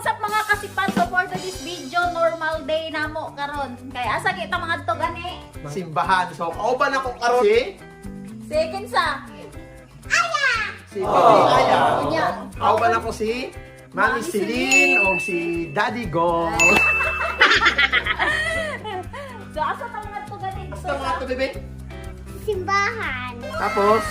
What's up, mga kasipat? So for today's video, normal day na mo karon. Kay asa kita mga to gani? Simbahan. So, kauban ako karon si Second sa si Baby Aya. Unya. Kauban ako si Mami Mami Celine o si Daddy Go. So asa ta mga to gani? Basta mga to, bebe. Simbahan. Tapos,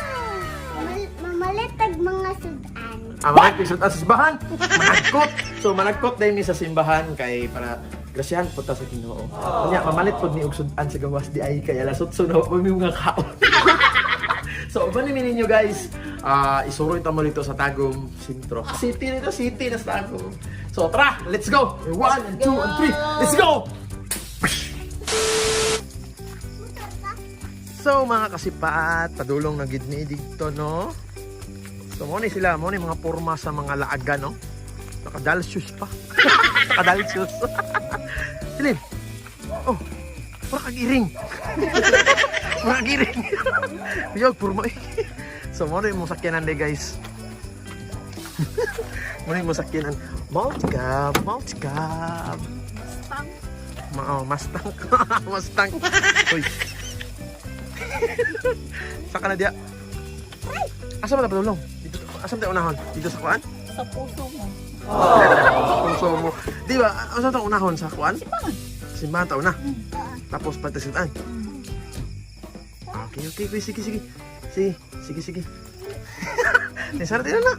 Mamalitag mga sudan. ang mga episode sa simbahan, managkot. So, managkot din mi sa simbahan kay para grasyahan po ta sa Ginoo. Unya, mamalit pod ni og sudan sa gawas di ay kay alas 8 na wa mi mga kaon. So, uban ni ninyo, guys. Ah, isuroy ta mo dito sa Tagum Sentro. City nito, city na sa Tagum. So, tara, let's go. One and two and three. Let's go. So, mga kasipat, padulong na gid ni didto, no? So, mo ni sila, mo ni mga porma sa mga laagan, no? Nakadal shoes pa. Nakadal shoes. Silim. Oh, para kag iring. Para kag iring. Yo, porma eh. So, mo ni mo sakyanan de, guys. Mo ni mo sakyanan. Multicab, multicab. Mustang. Oh, Mustang. Mustang. Uy. Saka na diya. Asa ba ta padulong? Dito, asa ba tayo unahon? Dito sa kuan? Sa puso mo. Puso mo. Di ba? Asa ta unahon sa kuan? Simbahan. Simbahan ta una. Tapos pagtasitan. Okay. Sige, sige. Sige, sige, sige. Nisara na na.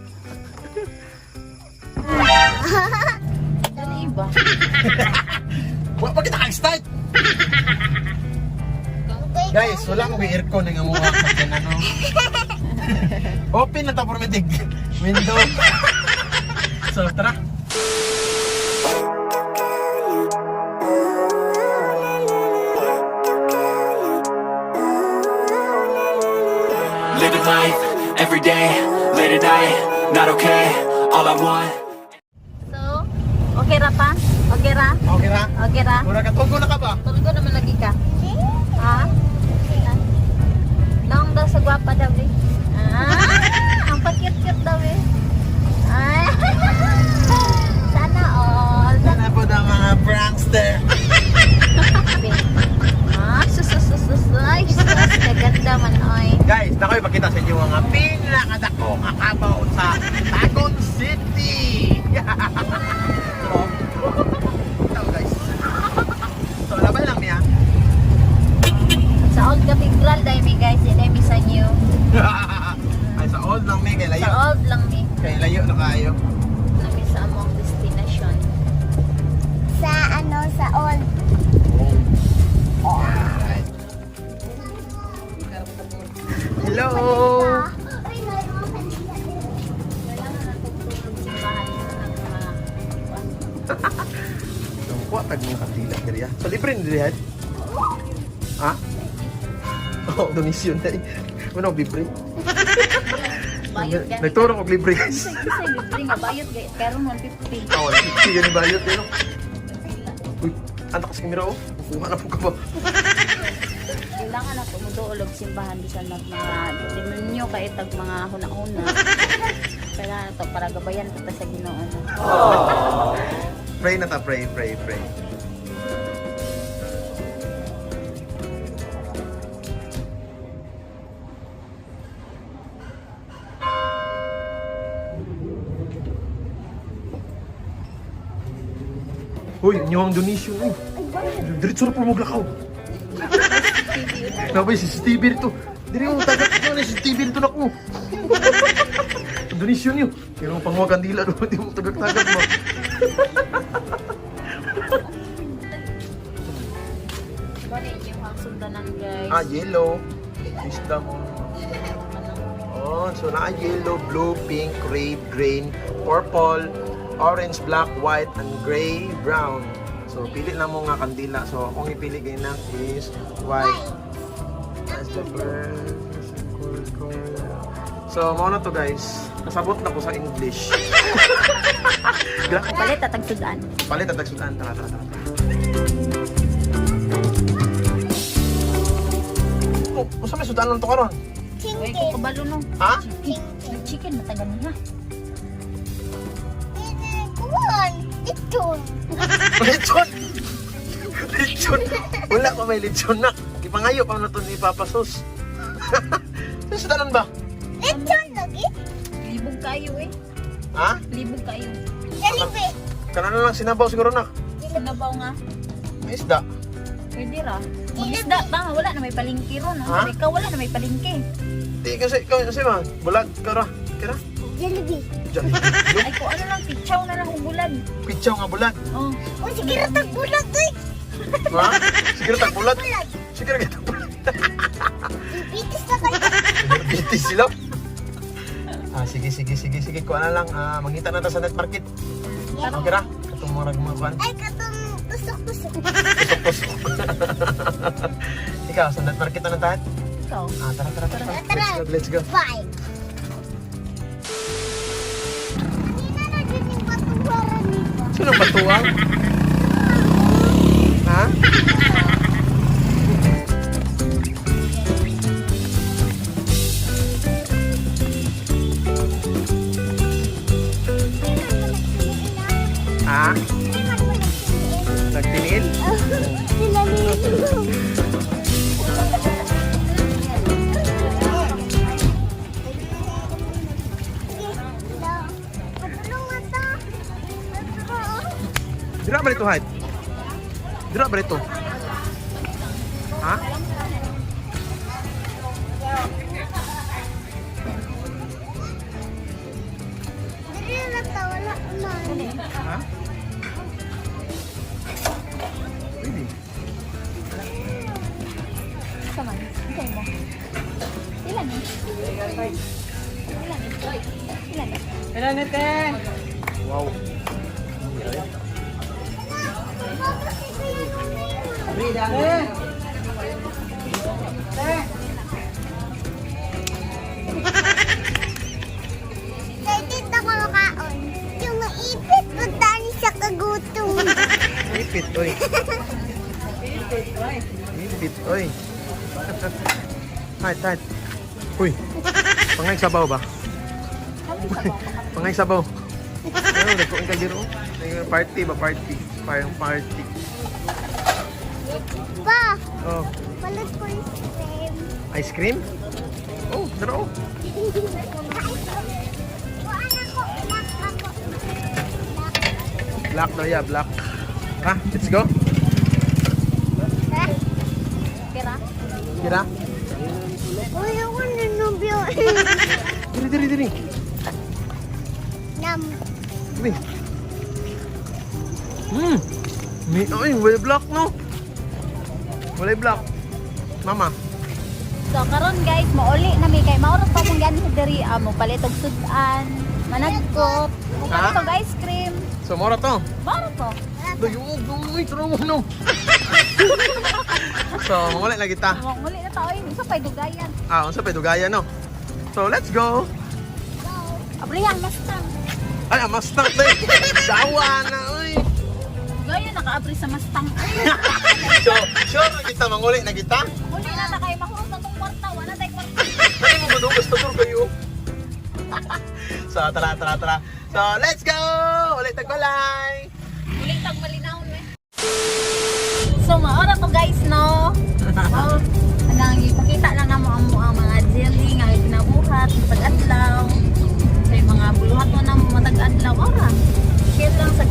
Dali iba. Wa pa kita kag-start. Guys, wala ko aircon ng amuha sa ano. Open na ta permitig. Window. So tara. Living life every day, late at night, not okay. All I want. So, okay ra pa? Okay ra? Okay ra. Okay ra? Mura ka tugo na ka ba? Tulgo naman lagi ka. Ha? Long daw sa gwapa daw eh. Ah, ang pakit-kit daw eh. Ah. Sana all. Sana po ang mga prankster. Ah, sus sus sus sus. Ay, sus, kaganda man oy. Guys, nakoy pakita sa inyo ang pinakadako nga kabaw sa Tagon City. So, ito, guys. So, labay lang niya. Sa old cathedral dahil mi guys, di mi sa new. Ay, sa old lang may kay Sa layo. old lang mi. Kay layo na kayo. Nami sa among destination. Sa ano, sa old. Alright. Hello! Ay, naroon kanila. Kailangan natin tulog simbahan ang mga So, kuha tag mga kandila diri ah. So, libre ni diri ah. Ha? Oh, donation na eh. Ano, libre? Bayot gani. Nagturo og libre, guys. Isa libre nga bayot gay karon 150. Oh, sige ni bayot eh, no? Uy, anak sa kamera oh. Kuha na po ka ba? Kailangan ako muduol og simbahan bisan mag mga demonyo kay tag mga huna-huna. Kailangan to para gabayan ta sa Ginoo no. Pray na ta, pray, pray, pray. Hoy, inyo ang donation eh. Diretso na po maglakaw. Nabay, CCTV rito. Diri mo, tagat ko na CCTV rito na ko. Donation niyo. Pero panguha kandila, no? Di mo tagak-tagak mo. Bani inyo ang sundanan, guys. Ah, yellow. Wisdom. Ano? Oh, so na yellow, blue, pink, red, green, purple, orange, black, white, and gray, brown. So, pili lang mo nga kandila. So, akong ipili kay na is white. That's the first. Cool, cool. So, mao na to, guys. Kasabot na ko sa English. Palit atag sudan. Palit at tagsudan. Tara, tara, tara. Oh, unsa may sudan lang to karon? Uy, Chicken. ko kabalo no. Ha? Chicken. Chicken matagan niya. Kuwan. Lechon. Lechon! Lechon! Wala pa may lechon na. Ipangayo pa na to ni Papa Sos. Sa tanan ba? Lechon lagi? Libog kayo eh. Ha? Libog kayo. Jollibee. Kanan na lang sinabaw siguro na. Sinabaw nga. May isda. Pwede ra. Mag-isda pa nga, wala na may palengke ron. Ha? Ha? Ikaw wala na may palengke. Di kasi ikaw kasi ma. Bulag ka ra. Kira? Jollibee. Jollibee. Ay ko ano lang, pitsaw na lang og bulan. Pitsaw nga bulag. Oh. O sige ra tag bulag oy. Ha? Siguro tag bulag. Bulag. Siguro kita bulag. Diabetes na kayo. Diabetes sila. Ah, sige, sige, sige, sige. Kuha na lang. Ah, mangita na ta sa net market. Okay ra? Katong murag mga kuan. Ay katong tusok-tusok. Tusok-tusok. Ikaw, sa net market na lang tayo. Ikaw. Ah, tara, tara, tara. Tara. Let's go, let's go. Bye. Kanina na din yung patuwaran nito. Sino batuang? Ha? Ha? Nagtiniil? Sila nito. Patulungan ta. Dira ba dito, Hyde? Dira ba dito? Ha? Dili na ta, wala man. Ha? Pwede. Isa man. Ikaw mo. Ilan eh? Ilan eh? Ilan eh? Wow. Kay tita ko makaon. Yung maipit, punta ni siya kagutom. Ipit, oy. Ipit, oy. Hyde, Hyde. Uy. Pangay sabaw ba? Pangay sabaw. Ano, nagkuin ka dito? Party ba? Party. Parang party. Pa, Oh. palit ko yung cream. Ice cream? Oh, tara oh. Kuan ako, black ako. Black. Black daw ya, black. Ha? Let's go. Ha? Pera? Tira. Uy, ako nanubyo. Diri, diri, diri. Nam. Diri. May, ay, walay black no. Walay black. Mama. So karon guys, mauli na mi kay maoras pa kung ganin sa diri amo palit og sudan, managkot, mo palit og ice cream. So, mora to. Maoras to. Dayog, uy, tara mo no. So, manguli na kita. Muli na ta oy, unsa pay dugayan. Ah, unsa pa dugaya no. So, let's go. Abrihang Mustang. Ay, ang Mustang tayo. Dawa na, uy. Gaya nakaabri sa Mustang. So, sure na kita, manguli na kita. Muli na ta kay mahurot na tong kwarta, wala tay kwarta. Ay, mo gusto, gusto kayo. So, tara, tara, tara. So, let's go! Ulit tagbalay! Muling tag malinawon eh. So maora to guys no. Mao anang ipakita lang namo ang ang mga jelly nga ginabuhat matag adlaw. Kay mga buluhaton namo matag adlaw ora. Chill lang sa